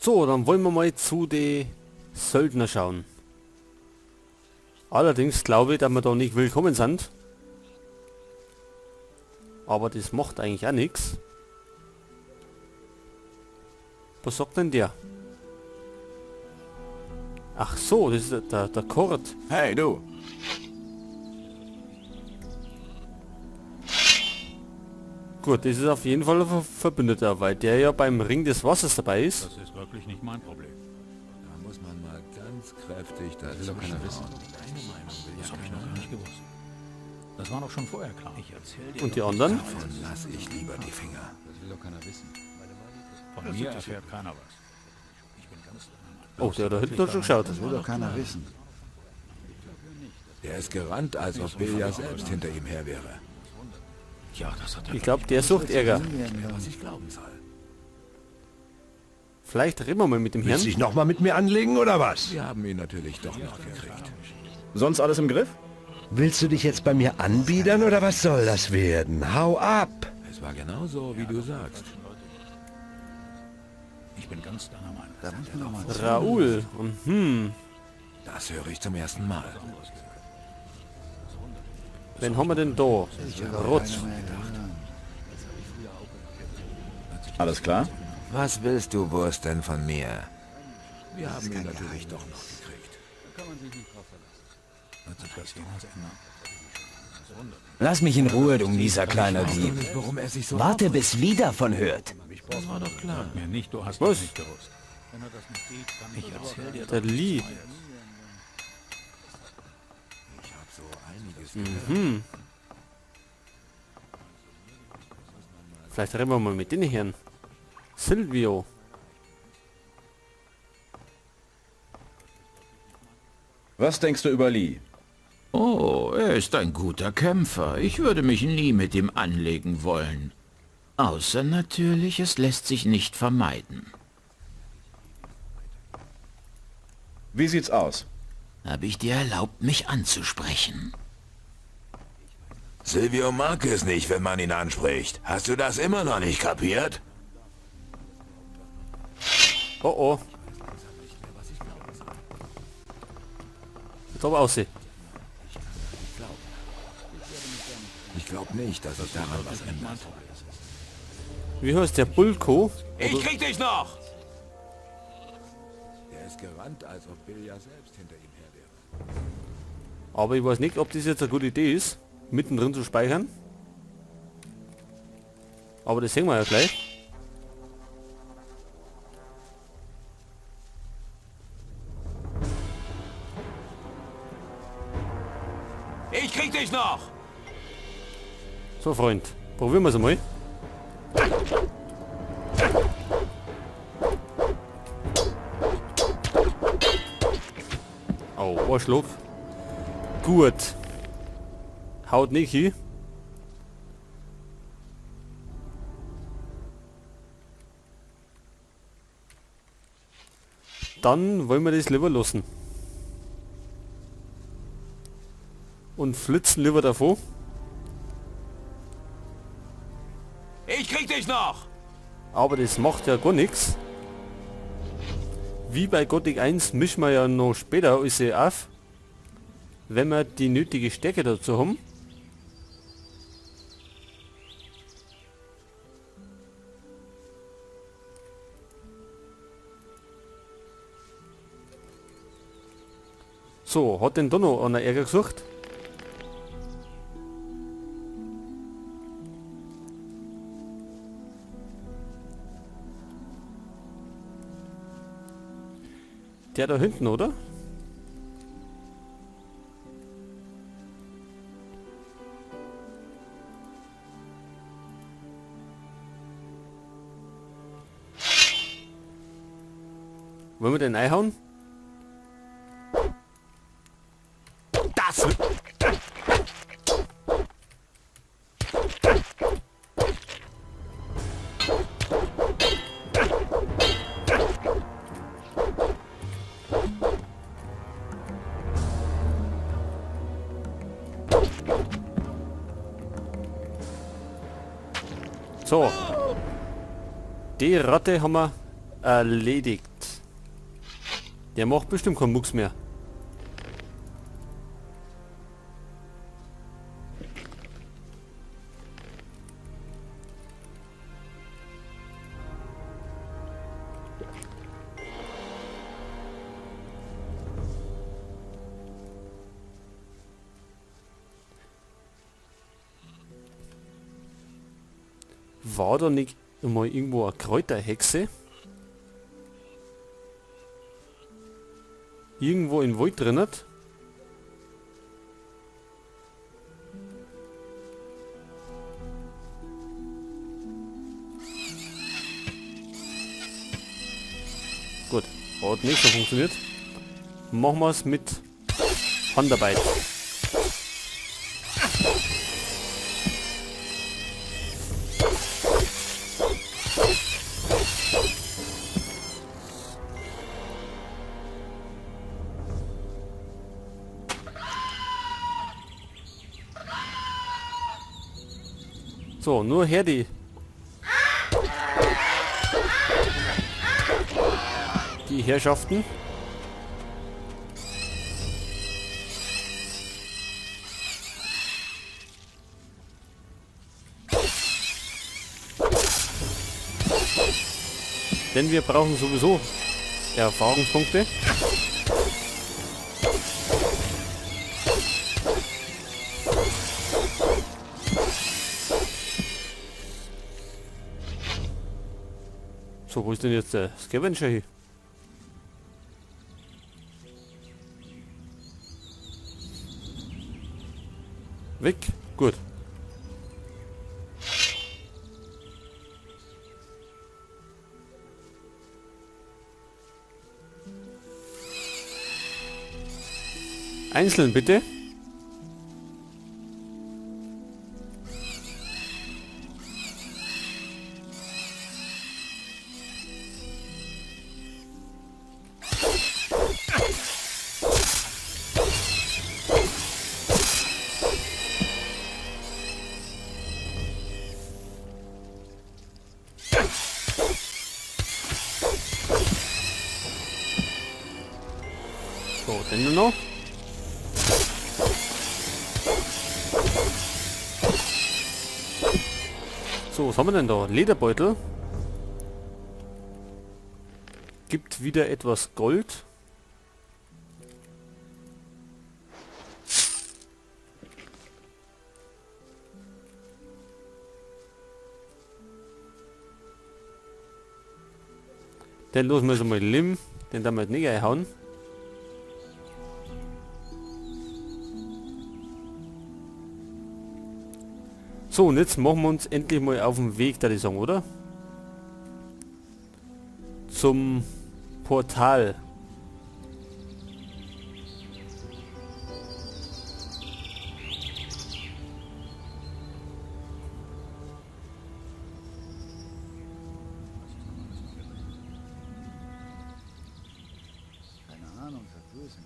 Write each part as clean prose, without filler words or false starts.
So, dann wollen wir mal zu den Söldner schauen. Allerdings glaube ich, dass wir da nicht willkommen sind. Aber das macht eigentlich auch nichts. Was sagt denn der? Ach so, das ist der Kurt. Hey, du! Gut, das ist auf jeden Fall ein Verbündeter, weil der ja beim Ring des Wassers dabei ist. Das ist wirklich nicht mein Problem. Da muss man mal ganz kräftig Das will doch keiner wissen. Das habe ich noch gar nicht gewusst. Das war doch schon vorher klar. Ich erzähl dir. Und die anderen? Davon lass ich lieber die Finger. Das will doch keiner wissen. Von mir erfährt keiner was. Ich bin ganz Oh, der da hinten hat schon geschaut. Das will doch keiner wissen. Der ist gerannt, als ob Bilja selbst hinter ihm her wäre. Ja, das hat er. Ich glaube, der sucht Ärger. Was ich glauben soll. Vielleicht reden wir mal mit dem Herrn. Willst du dich nochmal mit mir anlegen, oder was? Wir haben ihn natürlich doch noch gekriegt. Sonst alles im Griff? Willst du dich jetzt bei mir anbiedern, oder was soll das werden? Hau ab! Es war genau so, wie du sagst. Ich bin ganz deiner Meinung. Da muss man doch mal Raoul. Mhm. Das höre ich zum ersten Mal. Wen haben wir denn da? Rotz. Alles klar? Was willst du, Wurst, denn von mir? Wir haben ihn natürlich doch noch gekriegt. Wird sich das jemals ändern? Lass mich in Ruhe, du mieser kleiner Dieb. Nicht, warum er sich so Warte, bis Lee davon hört. Das war doch klar. Sag mir nicht, du hast Was? das nicht gewusst. Wenn er das nicht sieht, kann ich erzähl dir Der Lee. Ich habe so einiges gehört. Vielleicht reden wir mal mit den Herren. Silvio. Was denkst du über Lee? Oh, er ist ein guter Kämpfer. Ich würde mich nie mit ihm anlegen wollen. Außer natürlich, es lässt sich nicht vermeiden. Wie sieht's aus? Habe ich dir erlaubt, mich anzusprechen? Silvio mag es nicht, wenn man ihn anspricht. Hast du das immer noch nicht kapiert? Oh oh. Jetzt aber aussehen. Ich glaube nicht, dass sich daran was ändert. Wie heißt der Bulko? Ich krieg dich noch! Der ist gerannt, als ob Bilja selbst hinter ihm her wäre. Aber ich weiß nicht, ob das jetzt eine gute Idee ist, mittendrin zu speichern. Aber das sehen wir ja gleich. Ich krieg dich noch! So Freund, probieren wir es einmal. Oh, Arschloch. Gut. Haut nicht hin. Dann wollen wir das lieber lassen. Und flitzen lieber davor. Ich krieg dich noch! Aber das macht ja gar nichts. Wie bei Gothic 1 mischen wir ja noch später alles auf, wenn wir die nötige Stärke dazu haben. So, hat denn da noch einer Ärger gesucht? Der da hinten, oder? Wollen wir den einhauen? Das... So. Die Ratte haben wir Erledigt. Der macht bestimmt keinen Mucks mehr. War da nicht mal irgendwo eine Kräuterhexe? Irgendwo im Wald drin hat? Gut, hat nicht so funktioniert. Machen wir es mit Handarbeit. So, nur her die Herrschaften. Denn wir brauchen sowieso Erfahrungspunkte. So, wo ist denn jetzt der Scavenger hier? Weg. Gut. Einzeln bitte. So, den noch. So, was haben wir denn da? Lederbeutel. Gibt wieder etwas Gold. Den los müssen wir mal Lim, den da wir nicht einhauen. So, und jetzt machen wir uns endlich mal auf den Weg, da die sagen, oder? Zum Portal. Keine Ahnung, sag du es mir.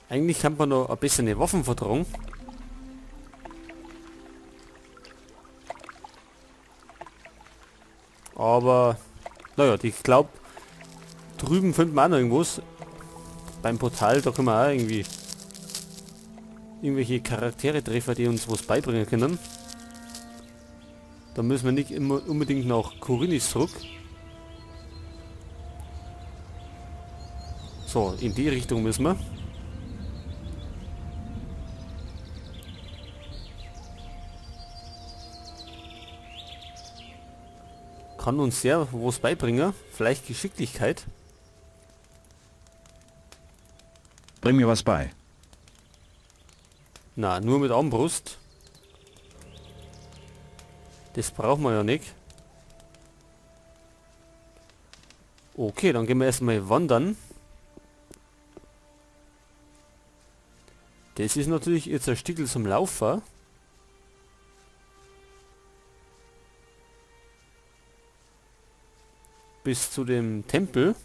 Eigentlich haben wir noch ein bisschen eine Waffenvertragung. Aber, naja, ich glaube, drüben finden wir auch noch irgendwas. Beim Portal, da können wir auch irgendwie irgendwelche Charaktere treffen, die uns was beibringen können. Da müssen wir nicht immer unbedingt nach Khorinis zurück. So, in die Richtung müssen wir. Kann uns sehr was beibringen. Vielleicht Geschicklichkeit. Bring mir was bei. Na, nur mit Armbrust. Das brauchen wir ja nicht. Okay, dann gehen wir erstmal wandern. Das ist natürlich jetzt ein Stickel zum Laufen. Bis zu dem Tempel.